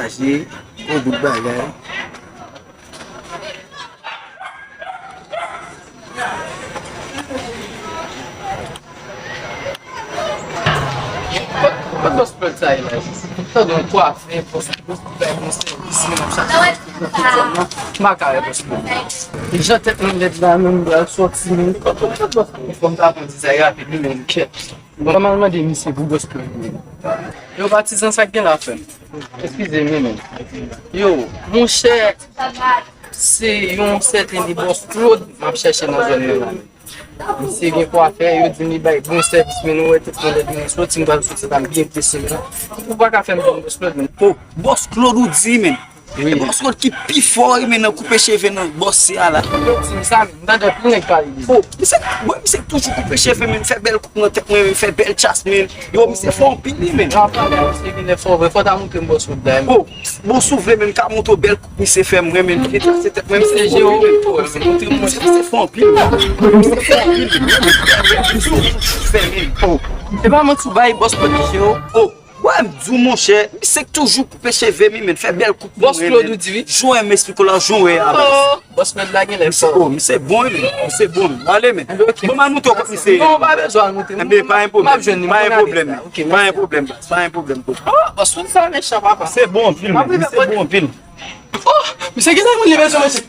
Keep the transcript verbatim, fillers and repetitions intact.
Mache, yon bout bagay. Kot bòs Claude sa ye la? Tande yon kwafe, bòs Claude bay bon sèvis, men m ap chache tout zòn nan. M pa ka wè bòs Claude. Jan tèt mwen lèd la, menm m pral sòti, men kot bòs Claude? Fò m ta pran ti sa rapid, wi, men kèt. Bon, m al mande misye pou bòs Claude, men. Yo, patizan, sa k gen la, frè m? Eskize m, men. Yo, monchè, se yon sèten bòs Claude m ap chèche nan zòn nan la. Misye gen kwafè, yo di m li bay bon sèvis, men nou wè tout moun lè vini soti, m pral soti, sa m byen prese, men. Ou pa ka fè m jwenn bòs Claude, men. Oh, bòs Claude ou di, men. Wi. E bòs Claude ki pi fò, wi, men nan koupe cheve nan bòs se a la. Yo di m sa, men. M tande anpil nèg pale de li. Oh, misye, mwen, misye toujou koupe cheve, men fè bèl koup nan tèt mwen, men fè bèl chas, men. Yo, misye fò anpil, wi, men. Nan pale a misye genlè fò vre, fò ta montre m bòs Claude la, men. Oh, bon, si w vle, men m ka montre w bèl koup misye fè, mwen, men. Li trase tèt mwen, misye fò anpil, men. Misye fò anpil, men. Misye fò anpil, men. Misye fè, men. Oh, e pa manti w bay bòs Claude ki je w. Oh, wè, m di w, monchè, misye k toujou koupe cheve m, men fè bèl koup. Bòs Claude ou di, wi. Jan w wè m esplike w la, jan w wè a. Oh, bòs Claude la genlè fò. Oh, misye bon, wi, men. Misye bon, wi. Ale, men. Bon, m al montre w kot misye. Non, pa bezwen al montre m. Enben, pa gen pwoblèm. M ap jwenn li, m konnen adrès la. Ok, pa gen pwoblèm, pa gen pwoblèm. Oh, bòs Claude sa mechan, papa. Misye bon anpil, men. Misye bon anpil. Oh, misye genlè moun li bezwen, mesye.